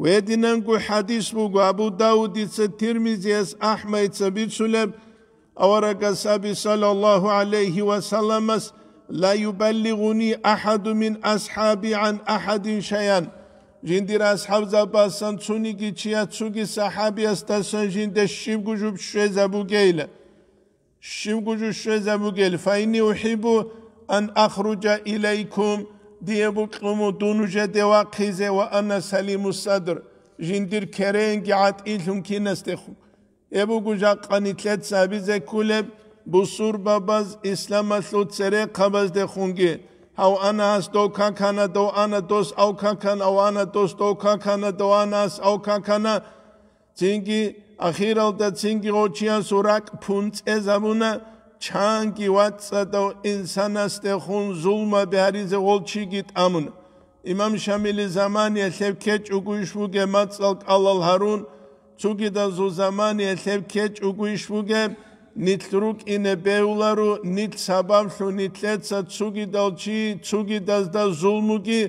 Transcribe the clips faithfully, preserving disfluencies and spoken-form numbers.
Гьединанго хӀадис буго Абу Давудица, Тирмизияс, Ахмайица бицулеб, аварагас аби, саллаллаху гӀалайхи ва салламас: «Ла юбаллигъуни ахӀаду мин асхӀаби гӀан ахӀадин шайан». Жиндир асхӀабзабасан цониги чияс цоги сахӀабиясдасан жинда щибго жо щвезабугейила. Щибго жо щвезабугел, «Фаинни ухӀиббу ан ахруджа илайкум», дие бокьун буго дун нужеде вахъизе, «ва ана салиму садр», жиндир керенги гӀатӀилъун кинасдехун. Гьеб буго жакъа нилъеца абизе кколеб бусурбабаз исламалъул церехъабаздехунги, гьав ана гьас дов какана, дов ана дос ав какана, ав ана дос дов какана, дов ана гьас ав какана, цинги ахиралда цинги гъочиясул ракӀ пунцӀезабуна, чанги вацӀцӀадав инсанасдехун зулмаби гьаризе гъол чиги тӀамуна. Имам Шамили заманиялъ гьеб ккечӀого иш бугеб мацӀал кӀалал гьарун, цогидазул заманиялъ гьеб ккечӀого иш бугеб, нилъ рукӀине бегьуларо, нилъ сабаблъун нилъеца цогидал чи цогидазда зулмуги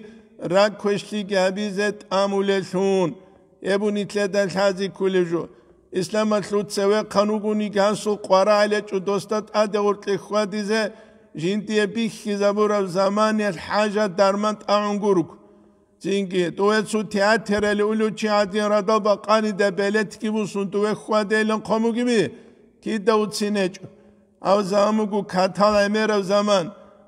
ракӀквешлъиги гьабизе тӀамулелъун. Гьеб нилъеда лъази кколеб жо. Исламалъул цевехъан вугониги гьасул къварагӀалъ гьечӀо досда тӀаде гъоркье хьвадизе, жиндие бихьизабураб заманиялъ хӀажат-дарман тӀагӀун гурого. Цинги, дове цо театралъе улев чи гӀадин радал бакъанида белетги бусун дове хьвадейилан хъомугиби, кида уцин гьечӀо. Гьав заман буго катал гӀемераб заман,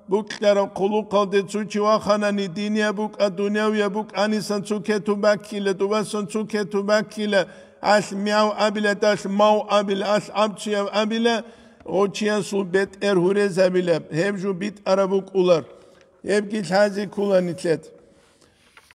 букьараб хъулухъалде цо чи ваханани, динияб букӀа, дунявияб букӀанисан цо кету баккила, дубасан цо кету баккила, алъ мяв абила, далъ мав абила, алъ абцуяв абила, гъочиясул бетӀер гьурезабила, гьеб жо битӀараб букӀулар. Гьебги лъази ккола нилъеда.